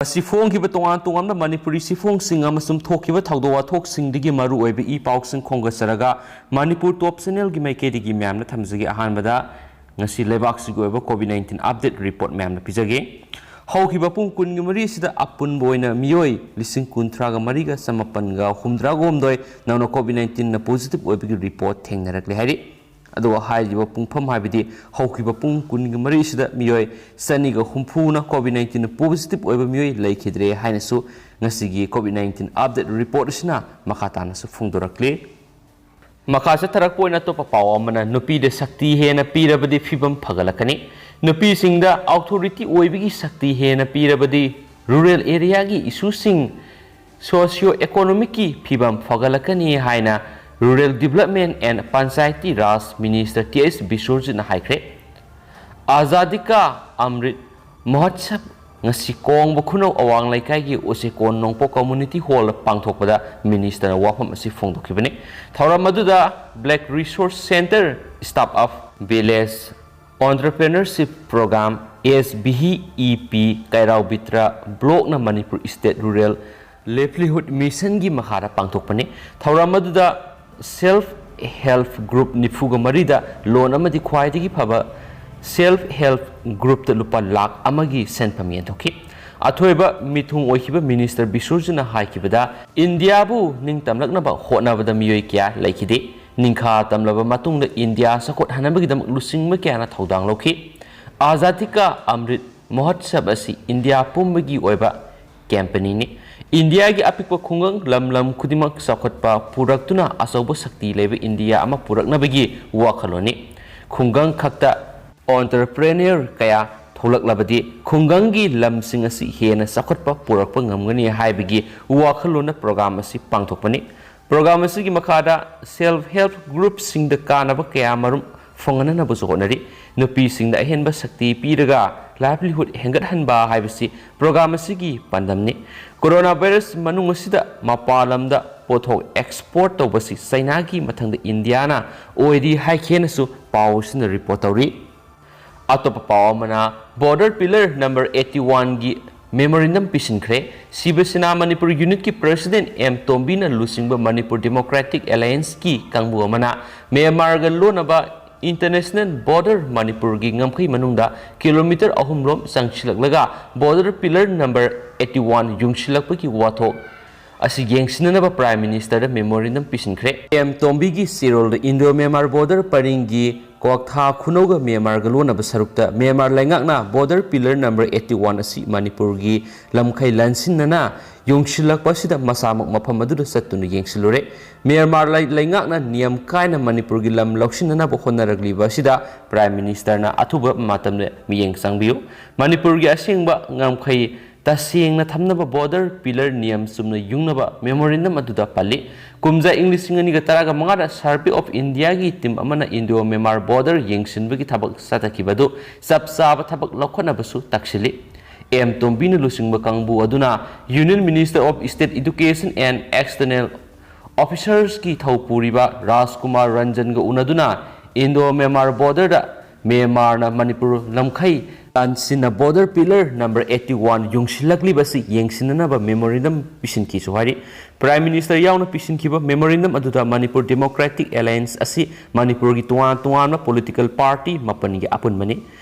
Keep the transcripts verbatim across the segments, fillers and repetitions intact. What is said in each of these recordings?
ꯉꯁꯤ ꯐꯣꯡꯈꯤꯕ ꯇꯣꯉꯥꯟ ꯇꯣꯉꯥꯟꯕ ꯃꯅꯤꯄꯨꯔꯤ ꯆꯦꯐꯣꯡꯁꯤꯡ ꯑꯃꯁꯨꯡ ꯊꯣꯛꯈꯤꯕ ꯊꯧꯗꯣꯛ ꯋꯥꯊꯣꯛꯁꯤꯡꯗꯒꯤ ꯃꯔꯨꯑꯣꯏꯕ ꯏ ꯄꯥꯎꯁꯤꯡ ꯈꯣꯝꯒꯠꯆꯔꯒ ꯃꯅꯤꯄꯨꯔ ꯇꯣꯞ ꯆꯦꯅꯦꯜꯒꯤ ꯃꯥꯏꯀꯩꯗꯒꯤ ꯃꯌꯥꯝꯅ ꯊꯝꯖꯒꯦ꯫ ꯑꯍꯥꯟꯕꯗ ꯉꯁꯤ ꯂꯩꯕꯥꯛꯁꯤꯒꯤ ꯑꯣꯏꯕ ꯀꯣꯚꯤꯗ ꯅꯥꯏꯟꯇꯤꯟ ꯑꯞꯗꯦꯠ ꯔꯤꯄꯣꯔꯠ ꯃꯌꯥꯝꯅ ꯄꯤꯖꯒꯦ꯫ ꯍꯧꯈꯤꯕ ꯄꯨꯡ ꯀꯨꯟꯒꯤ ꯃꯔꯤ ꯑꯁꯤꯗ ꯑꯄꯨꯟꯕ ꯑꯣꯏꯅ ꯃꯤꯑꯣꯏ ꯂꯤꯁꯤꯡ ꯀꯨꯟꯊ꯭ꯔꯥꯒ ꯃꯔꯤꯒ ꯆꯃꯥꯄꯟꯒ ꯍꯨꯝꯗ꯭ꯔꯥꯒ ꯍꯨꯝꯗꯣꯏ ꯅꯧꯅ ꯀꯣꯚꯤꯗ ꯅꯥꯏꯟꯇꯤꯟꯅ ꯄꯣꯖꯤꯇꯤꯚ ꯑꯣꯏꯕꯒꯤ ꯔꯤꯄꯣꯔꯠ ꯊꯦꯡꯅꯔꯛꯂꯦ ꯍꯥꯏꯔꯤ꯫ ꯑꯗꯨꯒ ꯍꯥꯏꯔꯤꯕ ꯄꯨꯡꯐꯝ ꯍꯥꯏꯕꯗꯤ ꯍꯧꯈꯤꯕ ꯄꯨꯡ ꯀꯨꯟꯒ ꯃꯔꯤ ꯑꯁꯤꯗ ꯃꯤꯑꯣꯏ ꯆꯅꯤꯒ ꯍꯨꯝꯐꯨꯅ ꯀꯣꯚꯤꯗ ꯅꯥꯏꯟꯇꯤꯟꯅ ꯄꯣꯖꯤꯇꯤꯚ ꯑꯣꯏꯕ ꯃꯤꯑꯣꯏ ꯂꯩꯈꯤꯗ꯭ꯔꯦ ꯍꯥꯏꯅꯁꯨ ꯉꯁꯤꯒꯤ ꯀꯣꯚꯤꯗ ꯅꯥꯏꯟꯇꯤꯟ ꯑꯞꯗꯦꯠ ꯔꯤꯄꯣꯔꯠ ꯑꯁꯤꯅ ꯃꯈꯥ ꯇꯥꯅꯁꯨ ꯐꯣꯡꯗꯣꯔꯛꯂꯤ꯫ ꯃꯈꯥ ꯆꯠꯊꯔꯛꯄ ꯑꯣꯏꯅ ꯑꯇꯣꯞꯄ ꯄꯥꯎ ꯑꯃꯅ, ꯅꯨꯄꯤꯗ ꯁꯛꯇꯤ ꯍꯦꯟꯅ ꯄꯤꯔꯕꯗꯤ ꯐꯤꯕꯝ ꯐꯒꯠꯂꯛꯀꯅꯤ꯫ ꯅꯨꯄꯤꯁꯤꯡꯗ ꯑꯣꯊꯣꯔꯤꯇꯤ ꯑꯣꯏꯕꯒꯤ ꯁꯛꯇꯤ ꯍꯦꯟꯅ ꯄꯤꯔꯕꯗꯤ ꯔꯨꯔꯦꯜ ꯑꯦꯔꯤꯌꯥꯒꯤ ꯏꯁꯨꯁꯤꯡ, ꯁꯣꯁꯤꯌꯣ ꯏꯀꯣꯅꯣꯃꯤꯛꯀꯤ ꯐꯤꯕꯝ ꯐꯒꯠꯂꯛꯀꯅꯤ ꯍꯥꯏꯅ rural development and panchayati raj minister T H ꯕꯤꯁ꯭ꯋꯔꯖꯤꯠꯅ ꯍꯥꯏꯈ꯭ꯔꯦ꯫ ꯑꯖꯥꯗꯤ ꯀꯥ ꯑꯃ꯭ꯔꯤꯠ ꯃꯍꯣꯠꯁꯕ ꯉꯁꯤ ꯀꯣꯡꯕ ꯈꯨꯅꯧ ꯑꯋꯥꯡ ꯂꯩꯀꯥꯏꯒꯤ ꯎꯆꯦꯀꯣꯟ ꯅꯣꯡꯄꯣꯛ ꯀꯝꯃꯨꯅꯤꯇꯤ ꯍꯣꯜꯗ ꯄꯥꯡꯊꯣꯛꯄꯗ ꯃꯤꯅꯤꯁꯇꯔꯅ ꯋꯥꯐꯝ ꯑꯁꯤ ꯐꯣꯡꯗꯣꯛꯈꯤꯕꯅꯤ꯫ ꯊꯧꯔꯝ ꯑꯗꯨꯗ block resource centre, start up village entrepreneurship programme, S V E P, Keirao Bitra ꯕ꯭ꯂꯣꯛꯅ ꯃꯅꯤꯄꯨꯔ ꯁ꯭ꯇꯦꯠ ꯔꯨꯔꯦꯜ ꯂꯥꯏꯚꯂꯤꯍꯨꯗ ꯃꯤꯁꯟꯒꯤ ꯃꯈꯥꯗ ꯄꯥꯡꯊꯣꯛꯄꯅꯤ꯫ ꯊꯧꯔꯝ ꯑꯗꯨꯗ ꯁꯦꯜꯐ ꯍꯦꯜꯞ ꯒ꯭ꯔꯨꯞ ꯅꯤꯐꯨꯒ ꯃꯔꯤꯗ ꯂꯣꯟ ꯑꯃꯗꯤ ꯈ꯭ꯋꯥꯏꯗꯒꯤ ꯐꯕ ꯁꯦꯜꯐ ꯍꯦꯜꯞ ꯒ꯭ꯔꯨꯞꯇ ꯂꯨꯄꯥ ꯂꯥꯈ ꯑꯃꯒꯤ ꯁꯦꯟꯐꯝ ꯌꯦꯟꯊꯣꯛꯈꯤ꯫ ꯑꯊꯣꯏꯕ ꯃꯤꯊꯨꯡ ꯑꯣꯏꯈꯤꯕ ꯃꯤꯅꯤꯁꯇꯔ ꯕꯤꯁ꯭ꯋꯔꯖꯤꯠꯅ ꯍꯥꯏꯈꯤꯕꯗ, ꯏꯟꯗꯤꯌꯥꯕꯨ ꯅꯤꯡꯇꯝꯂꯛꯅꯕ ꯍꯣꯠꯅꯕꯗ ꯃꯤꯑꯣꯏ ꯀꯌꯥ ꯂꯩꯈꯤꯗꯦ꯫ ꯅꯤꯡꯈꯥ ꯇꯝꯂꯕ ꯃꯇꯨꯡꯗ ꯏꯟꯗꯤꯌꯥ ꯆꯥꯎꯈꯠꯍꯟꯅꯕꯒꯤꯗꯃꯛ ꯂꯨꯆꯤꯡꯕ ꯀꯌꯥꯅ ꯊꯧꯗꯥꯡ ꯂꯧꯈꯤ꯫ ꯑꯖꯥꯗꯤ ꯀꯥ ꯑꯃ꯭ꯔꯤꯠ ꯃꯍꯣꯠꯁꯕ ꯑꯁꯤ ꯏꯟꯗꯤꯌꯥ ꯄꯨꯝꯕꯒꯤ ꯑꯣꯏꯕ ꯀꯦꯝꯄꯦꯅꯤꯡꯅꯤ꯫ ꯏꯟꯗꯤꯌꯥꯒꯤ ꯑꯄꯤꯛꯄ ꯈꯨꯡꯒꯪ ꯂꯝ ꯂꯝ ꯈꯨꯗꯤꯡꯃꯛ ꯆꯥꯎꯈꯠꯄ ꯄꯨꯔꯛꯇꯨꯅ ꯑꯆꯧꯕ ꯁꯛꯇꯤ ꯂꯩꯕ ꯏꯟꯗꯤꯌꯥ ꯑꯃ ꯄꯨꯔꯛꯅꯕꯒꯤ ꯋꯥꯈꯜꯂꯣꯟꯅꯤ꯫ ꯈꯨꯡꯒꯪ ꯈꯛꯇ ꯑꯣꯟꯇꯔꯄ꯭ꯔꯦꯅꯔ ꯀꯌꯥ ꯊꯣꯛꯂꯛꯂꯕꯗꯤ ꯈꯨꯡꯒꯪꯒꯤ ꯂꯝꯁꯤꯡ ꯑꯁꯤ ꯍꯦꯟꯅ ꯆꯥꯎꯈꯠꯄ ꯄꯨꯔꯛꯄ ꯉꯝꯒꯅꯤ ꯍꯥꯏꯕꯒꯤ ꯋꯥꯈꯜꯂꯣꯟꯅ ꯄ꯭ꯔꯣꯒ꯭ꯔꯥꯝ ꯑꯁꯤ ꯄꯥꯡꯊꯣꯛꯄꯅꯤ꯫ ꯄ꯭ꯔꯣꯒ꯭ꯔꯥꯝ ꯑꯁꯤꯒꯤ ꯃꯈꯥꯗ ꯁꯦꯜꯐ ꯍꯦꯜꯞ ꯒ꯭ꯔꯨꯞꯁꯤꯡꯗ ꯀꯥꯟꯅꯕ ꯀꯌꯥ ꯃꯔꯨꯝ ꯐꯪꯍꯟꯅꯅꯕꯁꯨ ꯍꯣꯠꯅꯔꯤ꯫ ꯅꯨꯄꯤꯁꯤꯡꯗ ꯑꯍꯦꯟꯕ ꯁꯛꯇꯤ ꯄꯤꯔꯒ ꯂꯥꯏꯚꯂꯤꯍꯨꯗ ꯍꯦꯟꯒꯠꯍꯟꯕ ꯍꯥꯏꯕꯁꯤ ꯄ꯭ꯔꯣꯒ꯭ꯔꯥꯝ ꯑꯁꯤꯒꯤ ꯄꯥꯟꯗꯝꯅꯤ꯫ ꯀꯣꯔꯣꯅꯥ ꯚꯥꯏꯔꯁ ꯃꯅꯨꯡ ꯑꯁꯤꯗ ꯃꯄꯥꯟ ꯂꯝꯗ ꯄꯣꯠꯊꯣꯛ ꯑꯦꯛꯁꯄꯣꯔꯠ ꯇꯧꯕꯁꯤ ꯆꯩꯅꯥꯒꯤ ꯃꯊꯪꯗ ꯏꯟꯗꯤꯌꯥꯅ ꯑꯣꯏꯔꯤ ꯍꯥꯏꯈꯤꯅꯁꯨ ꯄꯥꯎ ꯑꯁꯤꯅ ꯔꯤꯄꯣꯔꯠ ꯇꯧꯔꯤ꯫ ꯑꯇꯣꯞꯄ ꯄꯥꯎ ꯑꯃꯅ, ꯕꯣꯔꯗꯔ ꯄꯤꯂꯔ ꯅꯝꯕꯔ ꯑꯩꯠꯇꯤ ꯋꯥꯟꯒꯤ memorandum ꯄꯤꯁꯤꯟꯈ꯭ꯔꯦ꯫ ꯁꯤꯕ ꯁꯦꯅꯥ ꯃꯅꯤꯄꯨꯔ ꯌꯨꯅꯤꯠꯀꯤ ꯄ꯭ꯔꯁꯤꯗꯦꯟ ꯑꯦꯝ ꯇꯣꯝꯕꯤꯅ ꯂꯨꯆꯤꯡꯕ ꯃꯅꯤꯄꯨꯔ ꯗꯦꯃꯣꯀ꯭ꯔꯦꯇꯤꯛ ꯑꯦꯂꯥꯌꯟꯁꯀꯤ ꯀꯥꯡꯕꯨ ꯑꯃꯅ ꯃ꯭ꯌꯥꯟꯃꯥꯔꯒ ꯂꯣꯟꯅꯕ ꯏꯟꯇꯔꯅꯦꯁꯅꯦꯜ ꯕꯣꯔꯗꯔ ꯃꯅꯤꯄꯨꯔꯒꯤ ꯉꯝꯈꯩ ꯃꯅꯨꯡꯗ ꯀꯤꯂꯣꯃꯤꯇꯔ ꯑꯍꯨꯝ ꯔꯣꯝ ꯆꯪꯁꯤꯜꯂꯛꯂꯒ border pillar number eighty one ꯌꯨꯡꯁꯤꯜꯂꯛꯄꯒꯤ ꯋꯥꯊꯣꯛ ꯑꯁꯤ ꯌꯦꯡꯁꯤꯟꯅꯅꯕ ꯄ꯭ꯔꯥꯏꯝ ꯃꯤꯅꯤꯁꯇꯔꯗ ꯃꯦꯃꯣꯔꯦꯟꯗꯝ ꯄꯤꯁꯤꯟꯈ꯭ꯔꯦ꯫ ꯑꯦꯝ ꯇꯣꯝꯕꯤꯒꯤ ꯆꯦꯔꯣꯜꯗ ꯏꯟꯗꯣ ꯃ꯭ꯌꯥꯟꯃꯥꯔ ꯕꯣꯔꯗꯔ ꯄꯔꯤꯡꯒꯤ ꯀ꯭ꯋꯥꯛꯊꯥ ꯈꯨꯅꯧꯒ ꯃ꯭ꯌꯥꯟꯃꯥꯔꯒ ꯂꯣꯟꯅꯕ ꯁꯔꯨꯛꯇ ꯃ꯭ꯌꯥꯟꯃꯥꯔ ꯂꯩꯉꯥꯛꯅ border pillar number eighty one ꯑꯁꯤ ꯃꯅꯤꯄꯨꯔꯒꯤ ꯂꯝꯈꯩ ꯂꯥꯟꯁꯤꯟꯅꯅ ꯌꯨꯡꯁꯤꯜꯂꯛꯄ ꯑꯁꯤꯗ ꯃꯁꯥꯃꯛ ꯃꯐꯝ ꯑꯗꯨꯗ ꯆꯠꯇꯨꯅ ꯌꯦꯡꯁꯤꯜꯂꯨꯔꯦ꯫ ꯃ꯭ꯌꯥꯟꯃꯥꯔ ꯂꯩ-, ꯂꯩꯉꯥꯛꯅ ꯅꯤꯌꯝ ꯀꯥꯏꯅ ꯃꯅꯤꯄꯨꯔꯒꯤ ꯂꯝ ꯂꯧꯁꯤꯟꯅꯅꯕ ꯍꯣꯠꯅꯔꯛꯂꯤꯕ ꯑꯁꯤꯗ ꯄ꯭ꯔꯥꯏꯝ ꯃꯤꯅꯤꯁꯇꯔꯅ ꯑꯊꯨꯕ ꯃꯇꯝꯗ ꯃꯤꯠꯌꯦꯡ ꯆꯪꯕꯤꯌꯨ꯫ ꯃꯅꯤꯄꯨꯔꯒꯤ ꯑꯁꯦꯡꯕ ꯉꯝꯈꯩ ꯇꯁꯦꯡꯅ ꯊꯝꯅꯕ ꯕꯣꯔꯗꯔ ꯄꯤꯂꯔ ꯅꯤꯌꯝ ꯆꯨꯝꯅ ꯌꯨꯡꯅꯕ ꯃꯦꯃꯣꯔꯦꯟꯗꯝ ꯑꯗꯨꯗ ꯄꯜꯂꯤ꯫ ꯀꯨꯝꯖꯥ ꯏꯪ ꯂꯤꯁꯤꯡ ꯑꯅꯤꯒ ꯇꯔꯥꯒ ꯃꯉꯥꯗ ꯁꯥꯔꯚꯦ ꯑꯣꯐ ꯏꯟꯗꯤꯌꯥꯒꯤ ꯇꯤꯝ ꯑꯃꯅ ꯏꯟꯗꯣ ꯃ꯭ꯌꯥꯟꯃꯥꯔ ꯕꯣꯔꯗꯔ ꯌꯦꯡꯁꯤꯟꯕꯒꯤ ꯊꯕꯛ ꯆꯠꯊꯈꯤꯕ ꯑꯗꯨ ꯆꯞ ꯆꯥꯕ ꯊꯕꯛ ꯂꯧꯈꯠꯅꯕꯁꯨ ꯇꯛꯁꯤꯜꯂꯤ꯫ ꯑꯦꯝ ꯇꯣꯝꯕꯤꯅ ꯂꯨꯆꯤꯡꯕ ꯀꯥꯡꯕꯨ ꯑꯗꯨꯅ Union Minister of State Education and External Officersꯀꯤ ꯊꯧ ꯄꯨꯔꯤꯕ ꯔꯥꯖꯀꯨꯃꯥꯔ ꯔꯟꯖꯟꯒ ꯎꯅꯗꯨꯅ ꯏꯟꯗꯣ ꯃ꯭ꯌꯥꯟꯃꯥꯔ ꯕꯣꯔꯗꯔꯗ ꯃ꯭ꯌꯥꯟꯃꯥꯔꯅ ꯃꯅꯤꯄꯨꯔ ꯂꯝꯈꯩ ꯂꯥꯟꯁꯤꯟꯅ border pillar number eighty one ꯌꯨꯡꯁꯤꯜꯂꯛꯂꯤꯕꯁꯤ ꯌꯦꯡꯁꯤꯟꯅꯅꯕ ꯃꯦꯃꯣꯔꯦꯟꯗꯝ ꯄꯤꯁꯤꯟꯈꯤꯁꯨ ꯍꯥꯏꯔꯤ꯫ ꯄ꯭ꯔꯥꯏꯝ ꯃꯤꯅꯤꯁꯇꯔ ꯌꯥꯎꯅ ꯄꯤꯁꯤꯟꯈꯤꯕ ꯃꯦꯃꯣꯔꯦꯟꯗꯝ ꯑꯗꯨꯗ ꯃꯅꯤꯄꯨꯔ ꯗꯦꯃꯣꯀ꯭ꯔꯦꯇꯤꯛ ꯑꯦꯂꯥꯌꯟꯁ ꯑꯁꯤ ꯃꯅꯤꯄꯨꯔꯒꯤ ꯇꯣꯉꯥꯟ ꯇꯣꯉꯥꯟꯕ ꯄꯣꯂꯤꯇꯤꯀꯦꯜ ꯄꯥꯔꯇꯤ ꯃꯥꯄꯟꯒꯤ ꯑꯄꯨꯟꯕꯅꯤ꯫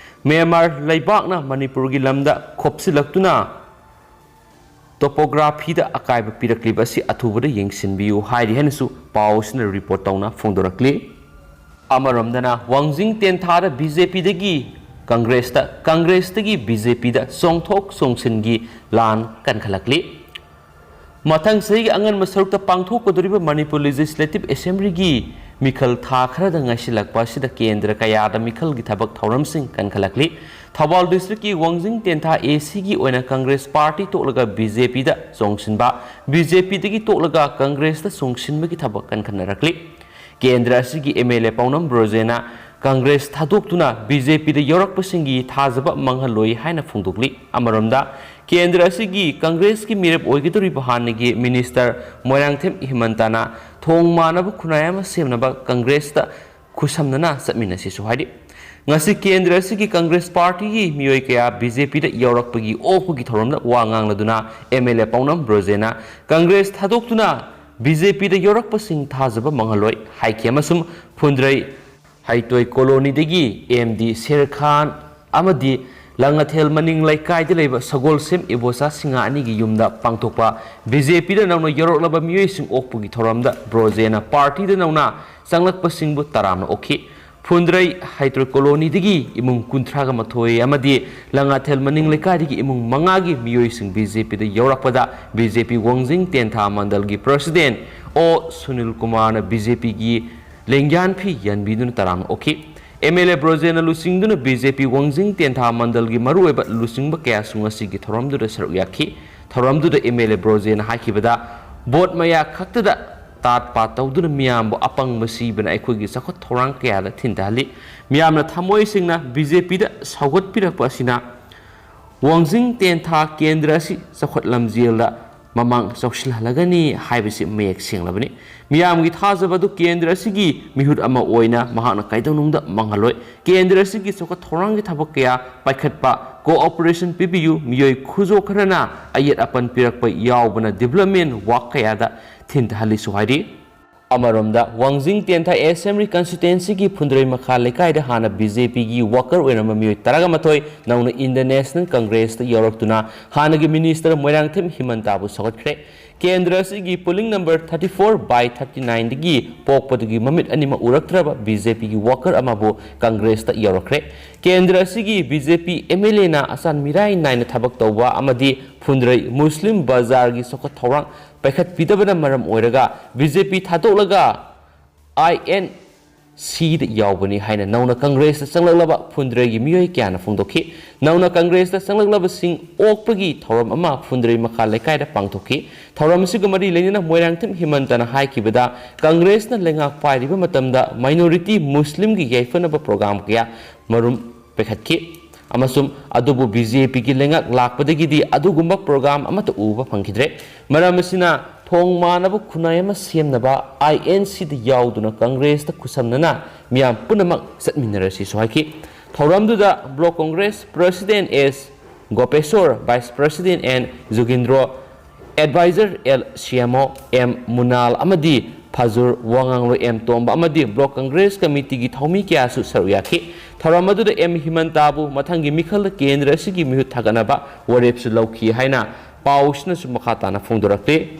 ꯃ꯭ꯌꯥꯟꯃꯥꯔ ꯂꯩꯕꯥꯛꯅ ꯃꯅꯤꯄꯨꯔꯒꯤ ꯂꯝꯗ ꯈꯣꯞꯆꯤꯜꯂꯛꯇꯨꯅ ꯇꯣꯄꯣꯒ꯭ꯔꯥꯐꯤꯗ ꯑꯀꯥꯏꯕ ꯄꯤꯔꯛꯂꯤꯕ ꯑꯁꯤ ꯑꯊꯨꯕꯗ ꯌꯦꯡꯁꯤꯟꯕꯤꯌꯨ ꯍꯥꯏꯔꯤ ꯍꯥꯏꯅꯁꯨ ꯄꯥꯎ ꯑꯁꯤꯅ ꯔꯤꯄꯣꯔꯠ ꯇꯧꯅ ꯐꯣꯡꯗꯣꯔꯛꯂꯤ꯫ ꯑꯃꯔꯣꯝꯗꯅ, ꯋꯥꯡꯖꯤꯡ ꯇꯦꯟꯊꯥꯗ ꯕꯤ ꯖꯦ ꯄꯤꯗꯒꯤ ꯀꯪꯒ꯭ꯔꯦꯁꯇ, ꯀꯪꯒ꯭ꯔꯦꯁꯇꯒꯤ ꯕꯤ ꯖꯦ ꯄꯤꯗ ꯆꯣꯡꯊꯣꯛ ꯆꯣꯡꯁꯤꯟꯒꯤ ꯂꯥꯟ ꯀꯟꯈꯠꯂꯛꯂꯤ꯫ ꯃꯊꯪ ꯆꯍꯤꯒꯤ ꯑꯉꯟꯕ ꯁꯔꯨꯛꯇ ꯄꯥꯡꯊꯣꯛꯀꯗꯧꯔꯤꯕ ꯃꯅꯤꯄꯨꯔ ꯂꯦꯖꯤꯁꯂꯦꯇꯤꯚ ꯑꯦꯁꯦꯝꯕ꯭ꯂꯤꯒꯤ ꯃꯤꯈꯜ ꯊꯥ ꯈꯔꯗ ꯉꯥꯏꯁꯤꯜꯂꯛꯄ ꯑꯁꯤꯗ ꯀꯦꯟꯗ꯭ꯔ ꯀꯌꯥꯗ ꯃꯤꯈꯜꯒꯤ ꯊꯕꯛ ꯊꯧꯔꯝꯁꯤꯡ ꯀꯟꯈꯠꯂꯛꯂꯤ꯫ ꯊꯧꯕꯥꯜ ꯗꯤꯁꯇ꯭ꯔꯤꯛꯀꯤ ꯋꯥꯡꯖꯤꯡ ꯇꯦꯟꯊꯥ ꯑꯦ ꯁꯤꯒꯤ ꯑꯣꯏꯅ ꯀꯪꯒ꯭ꯔꯦꯁ ꯄꯥꯔꯇꯤ ꯇꯣꯛꯂꯒ ꯕꯤ ꯖꯦ ꯄꯤꯗ ꯆꯣꯡꯁꯤꯟꯕ, ꯕꯤ ꯖꯦ ꯄꯤꯗꯒꯤ ꯇꯣꯛꯂꯒ ꯀꯪꯒ꯭ꯔꯦꯁꯇ ꯆꯣꯡꯁꯤꯟꯕꯒꯤ ꯊꯕꯛ ꯀꯟꯈꯠꯅꯔꯛꯂꯤ꯫ ꯀꯦꯟꯗ꯭ꯔ ꯑꯁꯤꯒꯤ ꯑꯦꯝ ꯑꯦꯜ ꯑꯦ ꯄꯥꯎꯅꯝ ꯕ꯭ꯔꯣꯖꯦꯅ ꯀꯪꯒ꯭ꯔꯦꯁ ꯊꯥꯗꯣꯛꯇꯨꯅ ꯕꯤ ꯖꯦ ꯄꯤꯗ ꯌꯥꯎꯔꯛꯄꯁꯤꯡꯒꯤ ꯊꯥꯖꯕ ꯃꯥꯡꯍꯜꯂꯣꯏ ꯍꯥꯏꯅ ꯐꯣꯡꯗꯣꯛꯂꯤ꯫ ꯑꯃꯔꯣꯝꯗ, ꯀꯦꯟꯗ꯭ꯔ ꯑꯁꯤꯒꯤ ꯀꯪꯒ꯭ꯔꯦꯁꯀꯤ ꯃꯤꯔꯦꯞ ꯑꯣꯏꯒꯗꯧꯔꯤꯕ ꯍꯥꯟꯅꯒꯤ ꯃꯤꯅꯤꯁꯇꯔ ꯃꯣꯏꯔꯥꯡꯊꯦꯝ ꯍꯤꯃꯟꯇꯅ ꯊꯣꯡ ꯃꯥꯟꯅꯕ ꯈꯨꯟꯅꯥꯏ ꯑꯃ ꯁꯦꯝꯅꯕ ꯀꯪꯒ꯭ꯔꯦꯁꯇ ꯈꯨꯠꯁꯝꯅꯅ ꯆꯠꯃꯤꯟꯅꯁꯤꯁꯨ ꯍꯥꯏꯔꯤ꯫ ꯉꯁꯤ ꯀꯦꯟꯗ꯭ꯔ ꯑꯁꯤꯒꯤ ꯀꯪꯒ꯭ꯔꯦꯁ ꯄꯥꯔꯇꯤꯒꯤ ꯃꯤꯑꯣꯏ ꯀꯌꯥ ꯕꯤ ꯖꯦ ꯄꯤꯗ ꯌꯥꯎꯔꯛꯄꯒꯤ ꯑꯣꯛꯄꯒꯤ ꯊꯧꯔꯝꯗ ꯋꯥ ꯉꯥꯡꯂꯗꯨꯅ ꯑꯦꯝ ꯑꯦꯜ ꯑꯦ ꯄꯥꯎꯅꯝ ꯕ꯭ꯔꯣꯖꯦꯅ ꯀꯪꯒ꯭ꯔꯦꯁ ꯊꯥꯗꯣꯛꯇꯨꯅ ꯕꯤ ꯖꯦ ꯄꯤꯗ ꯌꯥꯎꯔꯛꯄꯁꯤꯡ ꯊꯥꯖꯕ ꯃꯥꯡꯍꯜꯂꯣꯏ ꯍꯥꯏꯈꯤ ꯑꯃꯁꯨꯡ ꯐꯨꯟꯗ꯭ꯔꯩ ꯍꯩꯇꯣꯏ ꯀꯣꯂꯣꯅꯤꯗꯒꯤ ꯑꯦꯝ ꯗꯤ ꯁꯦꯔ ꯈꯥꯟ ꯑꯃꯗꯤ ꯂꯥꯡꯉꯊꯦꯜ ꯃꯅꯤꯡ ꯂꯩꯀꯥꯏꯗ ꯂꯩꯕ ꯁꯒꯣꯜꯁꯦꯝ ꯏꯕꯣꯆꯥ ꯁꯤꯡꯍ ꯑꯅꯤꯒꯤ ꯌꯨꯝꯗ ꯄꯥꯡꯊꯣꯛꯄ ꯕꯤ ꯖꯦ ꯄꯤꯗ ꯅꯧꯅ ꯌꯧꯔꯛꯂꯕ ꯃꯤꯑꯣꯏꯁꯤꯡ ꯑꯣꯛꯄꯒꯤ ꯊꯧꯔꯝꯗ ꯕ꯭ꯔꯣꯖꯦꯅ ꯄꯥꯔꯇꯤꯗ ꯅꯧꯅ ꯆꯪꯂꯛꯄꯁꯤꯡꯕꯨ ꯇꯔꯥꯝꯅ ꯑꯣꯛꯈꯤ꯫ ꯐꯨꯟꯗ꯭ꯔꯩ ꯍꯩꯇ꯭ꯔꯣꯏ ꯀꯣꯂꯣꯅꯤꯗꯒꯤ ꯏꯃꯨꯡ ꯀꯨꯟꯊ꯭ꯔꯥꯒ ꯃꯥꯊꯣꯏ ꯑꯃꯗꯤ ꯂꯥꯡꯉꯊꯦꯜ ꯃꯅꯤꯡ ꯂꯩꯀꯥꯏꯗꯒꯤ ꯏꯃꯨꯡ ꯃꯉꯥꯒꯤ ꯃꯤꯑꯣꯏꯁꯤꯡ ꯕꯤ ꯖꯦ ꯄꯤꯗ ꯌꯧꯔꯛꯄꯗ ꯕꯤ ꯖꯦ ꯄꯤ ꯋꯥꯡꯖꯤꯡ ꯇꯦꯟꯊꯥ ꯃꯟꯗꯜꯒꯤ ꯄ꯭ꯔꯁꯤꯗꯦꯟ ꯑꯣ ꯁꯨꯅꯤꯜ ꯀꯨꯃꯥꯔꯅ ꯕꯤ ꯖꯦ ꯄꯤꯒꯤ ꯂꯦꯡꯌꯥꯟ ꯐꯤ ꯌꯥꯟꯕꯤꯗꯨꯅ ꯇꯔꯥꯝꯅ ꯑꯣꯛꯈꯤ꯫ ꯑꯦꯝ ꯑꯦꯜ ꯑꯦ ꯕ꯭ꯔꯣꯖꯦꯅ ꯂꯨꯆꯤꯡꯗꯨꯅ ꯕꯤ ꯖꯦ ꯄꯤ ꯋꯥꯡꯖꯤꯡ ꯇꯦꯟꯊꯥ ꯃꯟꯗꯜꯒꯤ ꯃꯔꯨꯑꯣꯏꯕ ꯂꯨꯆꯤꯡꯕ ꯀꯌꯥꯁꯨ ꯉꯁꯤꯒꯤ ꯊꯧꯔꯝꯗꯨꯗ ꯁꯔꯨꯛ ꯌꯥꯈꯤ꯫ ꯊꯧꯔꯝꯗꯨꯗ ꯑꯦꯝ ꯑꯦꯜ ꯑꯦ ꯕ꯭ꯔꯣꯖꯦꯅ ꯍꯥꯏꯈꯤꯕꯗ, ꯚꯣꯠ ꯃꯌꯥ ꯈꯛꯇꯗ ꯇꯥꯠ ꯄꯥꯠ ꯇꯧꯗꯨꯅ ꯃꯤꯌꯥꯝꯕꯨ ꯑꯄꯪꯕ ꯁꯤꯕꯅ ꯑꯩꯈꯣꯏꯒꯤ ꯆꯥꯎꯈꯠ ꯊꯧꯔꯥꯡ ꯀꯌꯥꯗ ꯊꯤꯟꯊꯍꯜꯂꯤ꯫ ꯃꯤꯌꯥꯝꯅ ꯊꯃꯣꯏ ꯁꯦꯡꯅ ꯕꯤ ꯖꯦ ꯄꯤꯗ ꯁꯧꯒꯠꯄꯤꯔꯛꯄ ꯑꯁꯤꯅ ꯋꯥꯡꯖꯤꯡ ꯇꯦꯟꯊꯥ ꯀꯦꯟꯗ꯭ꯔ ꯑꯁꯤ ꯆꯥꯎꯈꯠ ꯂꯝꯖꯦꯜꯗ ꯃꯃꯥꯡ ꯆꯥꯎꯁꯤꯜꯍꯜꯂꯒꯅꯤ ꯍꯥꯏꯕꯁꯤ ꯃꯌꯦꯛ ꯁꯦꯡꯂꯕꯅꯤ꯫ ꯃꯤꯌꯥꯝꯒꯤ ꯊꯥꯖꯕ ꯑꯗꯨ ꯀꯦꯟꯗ꯭ꯔ ꯑꯁꯤꯒꯤ ꯃꯤꯍꯨꯠ ꯑꯃ ꯑꯣꯏꯅ ꯃꯍꯥꯛꯅ ꯀꯩꯗꯧꯅꯨꯡꯗ ꯃꯥꯡꯍꯜꯂꯣꯏ꯫ ꯀꯦꯟꯗ꯭ꯔ ꯑꯁꯤꯒꯤ ꯆꯥꯎꯈꯠ ꯊꯧꯔꯥꯡꯒꯤ ꯊꯕꯛ ꯀꯌꯥ ꯄꯥꯏꯈꯠꯄ, cooperation ꯄꯤꯕꯤꯌꯨ꯫ ꯃꯤꯑꯣꯏ ꯈꯨꯖꯣ ꯈꯔꯅ ꯑꯌꯦꯠ ꯑꯄꯟ ꯄꯤꯔꯛꯄ ꯌꯥꯎꯕꯅ development work ꯀꯌꯥꯗ ꯊꯤꯟꯊꯍꯜꯂꯤꯁꯨ ꯍꯥꯏꯔꯤ꯫ ꯑꯃꯔꯣꯝꯗ, ꯋꯥꯡꯖꯤꯡ ꯇꯦꯟꯊꯥ Assembly Constituencyꯒꯤ ꯐꯨꯟꯗ꯭ꯔꯩ ꯃꯈꯥ ꯂꯩꯀꯥꯏꯗ ꯍꯥꯟꯅ ꯕꯤ ꯖꯦ ꯄꯤꯒꯤ worker ꯑꯣꯏꯔꯝꯕ ꯃꯤꯑꯣꯏ ꯇꯔꯥꯒ ꯃꯥꯊꯣꯏ ꯅꯧꯅ Indian National Congressꯇ ꯌꯥꯎꯔꯛꯇꯨꯅ ꯍꯥꯟꯅꯒꯤ minister ꯃꯣꯏꯔꯥꯡꯊꯦꯝ ꯍꯤꯃꯟꯇꯕꯨ ꯁꯧꯒꯠꯈ꯭ꯔꯦ꯫ ꯀꯦꯟꯗ꯭ꯔ ꯑꯁꯤꯒꯤ polling number thirty four by thirty nineꯗꯒꯤ ꯄꯣꯛꯄꯗꯒꯤ ꯃꯃꯤꯠ ꯑꯅꯤꯃꯛ ꯎꯔꯛꯇ꯭ꯔꯕ ꯕꯤ ꯖꯦ ꯄꯤꯒꯤ worker ꯑꯃꯕꯨ ꯀꯪꯒ꯭ꯔꯦꯁꯇ ꯌꯧꯔꯛꯈ꯭ꯔꯦ꯫ ꯀꯦꯟꯗ꯭ꯔ ꯑꯁꯤꯒꯤ B J P M L ꯑꯦꯅ ꯑꯆꯥꯟ ꯃꯤꯔꯥꯏ ꯅꯥꯏꯅ ꯊꯕꯛ ꯇꯧꯕ ꯑꯃꯗꯤ ꯐꯨꯟꯗ꯭ꯔꯩ ꯃꯨꯁꯂꯤꯝ ꯕꯖꯥꯔꯒꯤ ꯆꯥꯎꯈꯠ ꯊꯧꯔꯥꯡ ꯄꯥꯏꯈꯠꯄꯤꯗꯕꯅ ꯃꯔꯝ ꯑꯣꯏꯔꯒ ꯕꯤ ꯖꯦ ꯄꯤ ꯊꯥꯗꯣꯛꯂꯒ ꯑꯥꯏ ꯑꯦꯟ ꯁꯤꯗ ꯌꯥꯎꯕꯅꯤ ꯍꯥꯏꯅ ꯅꯧꯅ ꯀꯪꯒ꯭ꯔꯦꯁꯇ ꯆꯪꯂꯛꯂꯕ ꯐꯨꯟꯗ꯭ꯔꯩꯒꯤ ꯃꯤꯑꯣꯏ ꯀꯌꯥꯅ ꯐꯣꯡꯗꯣꯛꯈꯤ꯫ ꯅꯧꯅ ꯀꯪꯒ꯭ꯔꯦꯁꯇ ꯆꯪꯂꯛꯂꯕꯁꯤꯡ ꯑꯣꯛꯄꯒꯤ ꯊꯧꯔꯝ ꯑꯃ ꯐꯨꯟꯗ꯭ꯔꯩ ꯃꯈꯥ ꯂꯩꯀꯥꯏꯗ ꯄꯥꯡꯊꯣꯛꯈꯤ꯫ ꯊꯧꯔꯝ ꯑꯁꯤꯒ ꯃꯔꯤ ꯂꯩꯅꯅ ꯃꯣꯏꯔꯥꯡꯊꯦꯝ ꯍꯤꯃꯟꯇꯅ ꯍꯥꯏꯈꯤꯕꯗ, ꯀꯪꯒ꯭ꯔꯦꯁꯅ ꯂꯩꯉꯥꯛ ꯄꯥꯏꯔꯤꯕ ꯃꯇꯝꯗ minority ꯃꯨꯁꯂꯤꯝꯒꯤ ꯌꯥꯏꯐꯅꯕ program ꯀꯌꯥ ꯃꯔꯨꯝ ꯄꯥꯏꯈꯠꯈꯤ ꯑꯃꯁꯨꯡ ꯑꯗꯨꯕꯨ ꯕꯤ ꯖꯦ ꯄꯤꯒꯤ ꯂꯩꯉꯥꯛ ꯂꯥꯛꯄꯗꯒꯤꯗꯤ ꯑꯗꯨꯒꯨꯝꯕ program ꯑꯃꯠꯇ ꯎꯕ ꯐꯪꯈꯤꯗ꯭ꯔꯦ꯫ ꯃꯔꯝ ꯑꯁꯤꯅ ꯊꯣꯡ ꯃꯥꯟꯅꯕ ꯈꯨꯟꯅꯥꯏ ꯑꯃ ꯁꯦꯝꯅꯕ ꯑꯥꯏ ꯑꯦꯟ ꯁꯤꯗ ꯌꯥꯎꯗꯨꯅ ꯀꯪꯒ꯭ꯔꯦꯁꯇ ꯈꯨꯠꯁꯝꯅꯅ ꯃꯤꯌꯥꯝ ꯄꯨꯝꯅꯃꯛ ꯆꯠꯃꯤꯟꯅꯔꯁꯤꯁꯨ ꯍꯥꯏꯈꯤ꯫ ꯊꯧꯔꯝꯗꯨꯗ Block Congress President S ꯒꯣꯄꯦꯁꯣꯔ, Vice President N ꯖꯨꯒꯤꯟꯗ꯭ꯔꯣ, Advisor L ꯁꯤꯌꯥꯃꯣ, M ꯃꯨꯅꯥꯜ ꯑꯃꯗꯤ ꯐꯥꯖꯨꯔ, ꯋꯥꯉꯥꯡꯂꯣꯏ M ꯇꯣꯝꯕ ꯑꯃꯗꯤ Block Congress Committeeꯒꯤ ꯊꯧꯃꯤ ꯀꯌꯥꯁꯨ ꯁꯔꯨꯛ ꯌꯥꯈꯤ꯫ ꯊꯧꯔꯝ ꯑꯗꯨꯗ M ꯍꯤꯃꯟꯇꯥꯕꯨ ꯃꯊꯪꯒꯤ ꯃꯤꯈꯜꯗ ꯀꯦꯟꯗ꯭ꯔ ꯑꯁꯤꯒꯤ ꯃꯤꯍꯨꯠ ꯊꯥꯒꯠꯅꯕ ꯋꯥꯔꯦꯞꯁꯨ ꯂꯧꯈꯤ ꯍꯥꯏꯅ ꯄꯥꯎꯁꯤꯅꯁꯨ ꯃꯈꯥ ꯇꯥꯅ ꯐꯣꯡꯗꯣꯔꯛꯂꯤ꯫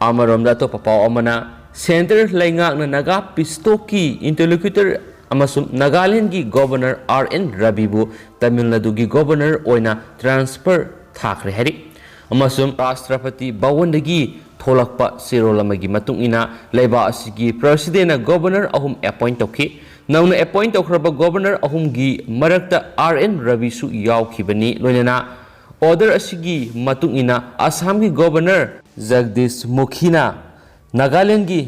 ꯑꯃꯔꯣꯝꯗ ꯑꯇꯣꯞꯄ ꯄꯥꯎ ꯑꯃꯅ, ꯁꯦꯟꯇꯔ ꯂꯩꯉꯥꯛꯅ ꯅꯥꯒꯥ ꯄꯤꯁꯇꯣꯛꯀꯤ interlocutor ꯑꯃꯁꯨꯡ ꯅꯥꯒꯥꯂꯦꯟꯗꯒꯤ Governor R N ꯔꯕꯤꯕꯨ ꯇꯥꯃꯤꯜ ꯅꯥꯗꯨꯒꯤ Governor ꯑꯣꯏꯅ transfer ꯊꯥꯈ꯭ꯔꯦ ꯍꯥꯏꯔꯤ꯫ ꯑꯃꯁꯨꯡ ꯔꯥꯁꯇ꯭ꯔꯄꯇꯤ ꯚꯋꯟꯗꯒꯤ ꯊꯣꯛꯂꯛꯄ ꯆꯦꯔꯣꯜ ꯑꯃꯒꯤ ꯃꯇꯨꯡ ꯏꯟꯅ, ꯂꯩꯕꯥꯛ ꯑꯁꯤꯒꯤ Presidentꯅ Governor ꯑꯍꯨꯝ appoint ꯇꯧꯈꯤ꯫ ꯅꯧꯅ appoint ꯇꯧꯈ꯭ꯔꯕ Governor ꯑꯍꯨꯝꯒꯤ ꯃꯔꯛꯇ R N ꯔꯕꯤꯁꯨ ꯌꯥꯎꯈꯤꯕꯅꯤ꯫ ꯂꯣꯏꯅꯅ order ꯑꯁꯤꯒꯤ ꯃꯇꯨꯡ ꯏꯟꯅ ꯑꯁꯥꯝꯒꯤ Governor ꯖꯒꯗꯤꯁ ꯃꯨꯈꯤꯅ ꯅꯥꯒꯥꯂꯦꯟꯗꯒꯤ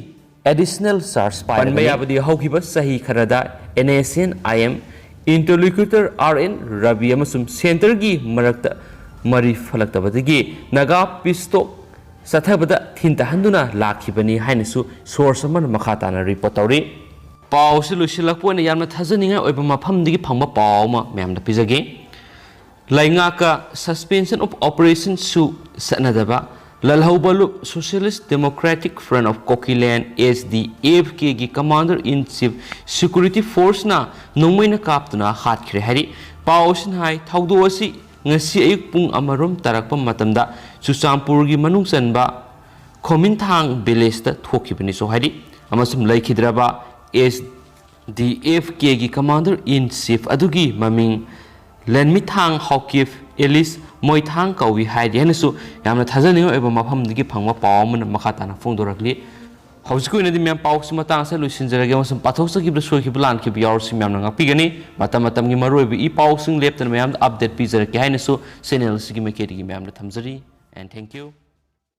additional charge ꯄꯥꯏꯔꯕꯅꯤ꯫ ꯄꯟꯕ ꯌꯥꯕꯗꯤ, ꯍꯧꯈꯤꯕ ꯆꯍꯤ ꯈꯔꯗ N S N I M interlocutor R N Ravi ꯑꯃꯁꯨꯡ ꯁꯦꯟꯇꯔꯒꯤ ꯃꯔꯛꯇ ꯃꯔꯤ ꯐꯠꯂꯛꯇꯕꯗꯒꯤ ꯅꯥꯒꯥ ꯄꯤꯁꯇꯣꯛ ꯆꯠꯊꯕꯗ ꯊꯤꯟꯊꯍꯟꯗꯨꯅ ꯂꯥꯛꯈꯤꯕꯅꯤ ꯍꯥꯏꯅꯁꯨ source ꯑꯃꯅ ꯃꯈꯥ ꯇꯥꯅ report ꯇꯧꯔꯤ꯫ ꯄꯥꯎꯁꯤ ꯂꯣꯏꯁꯤꯜꯂꯛꯄ ꯑꯣꯏꯅ ꯌꯥꯝꯅ ꯊꯥꯖꯅꯤꯡꯉꯥꯏ ꯑꯣꯏꯕ ꯃꯐꯝꯗꯒꯤ ꯐꯪꯕ ꯄꯥꯎ ꯑꯃ ꯃꯌꯥꯝꯗ ꯄꯤꯖꯒꯦ꯫ ꯂꯩꯉꯥꯛꯀ Suspension of Operationꯁꯨ ꯆꯠꯅꯗꯕ ꯂꯜꯍꯧꯕ ꯂꯨꯞ Socialist Democratic Front of Kukiland, S D F Kꯒꯤ Commander in Chief Security Forceꯅ ꯅꯣꯡꯃꯩꯅ ꯀꯥꯞꯇꯨꯅ ꯍꯥꯠꯈ꯭ꯔꯦ ꯍꯥꯏꯔꯤ꯫ ꯄꯥꯎ ꯑꯁꯤꯅ ꯍꯥꯏ, ꯊꯧꯗꯣꯛ ꯑꯁꯤ ꯉꯁꯤ ꯑꯌꯨꯛ ꯄꯨꯡ ꯑꯃꯔꯣꯝ ꯇꯥꯔꯛꯄ ꯃꯇꯝꯗ ꯆꯨꯔꯆꯥꯟꯄꯨꯔꯒꯤ ꯃꯅꯨꯡ ꯆꯟꯕ ꯈꯣꯃꯤꯟꯊꯥꯡ villageꯇ ꯊꯣꯛꯈꯤꯕꯅꯤꯁꯨ ꯍꯥꯏꯔꯤ꯫ ꯑꯃꯁꯨꯡ ꯂꯩꯈꯤꯗ꯭ꯔꯕ S D F Kꯒꯤ Commander in Chief ꯑꯗꯨꯒꯤ ꯃꯃꯤꯡ ꯂꯦꯟꯃꯤꯊꯥꯡ ꯍꯥꯎꯀꯤꯞ ꯑꯦꯂꯤꯁ ꯃꯣꯏꯊꯥꯡ ꯀꯧꯏ ꯍꯥꯏꯔꯤ ꯍꯥꯏꯅꯁꯨ ꯌꯥꯝꯅ ꯊꯥꯖꯅꯤꯡꯉꯥꯏ ꯑꯣꯏꯕ ꯃꯐꯝꯗꯒꯤ ꯐꯪꯕ ꯄꯥꯎ ꯑꯃꯅ ꯃꯈꯥ ꯇꯥꯅ ꯐꯣꯡꯗꯣꯔꯛꯂꯤ꯫ ꯍꯧꯖꯤꯛꯀꯤ ꯑꯣꯏꯅꯗꯤ ꯃꯌꯥꯝ ꯄꯥꯎꯁꯤ ꯃꯇꯥꯡ ꯑꯁꯤꯗ ꯂꯣꯏꯁꯤꯟꯖꯔꯒꯦ, ꯑꯃꯁꯨꯡ ꯄꯥꯊꯣꯛꯆꯈꯤꯕꯗ ꯁꯣꯏꯈꯤꯕ ꯂꯥꯟꯈꯤꯕ ꯌꯥꯎꯔꯁꯨ ꯃꯌꯥꯝꯅ ꯉꯥꯛꯄꯤꯒꯅꯤ꯫ ꯃꯇꯝ ꯃꯇꯝꯒꯤ ꯃꯔꯨꯑꯣꯏꯕ ꯏ ꯄꯥꯎꯁꯤꯡ ꯂꯦꯞꯇꯅ ꯃꯌꯥꯝꯗ update ꯄꯤꯖꯔꯛꯀꯦ ꯍꯥꯏꯅꯁꯨ channel ꯑꯁꯤꯒꯤ ꯃꯥꯏꯀꯩꯗꯒꯤ ꯃꯌꯥꯝꯗ ꯊꯝꯖꯔꯤ꯫ And thank you.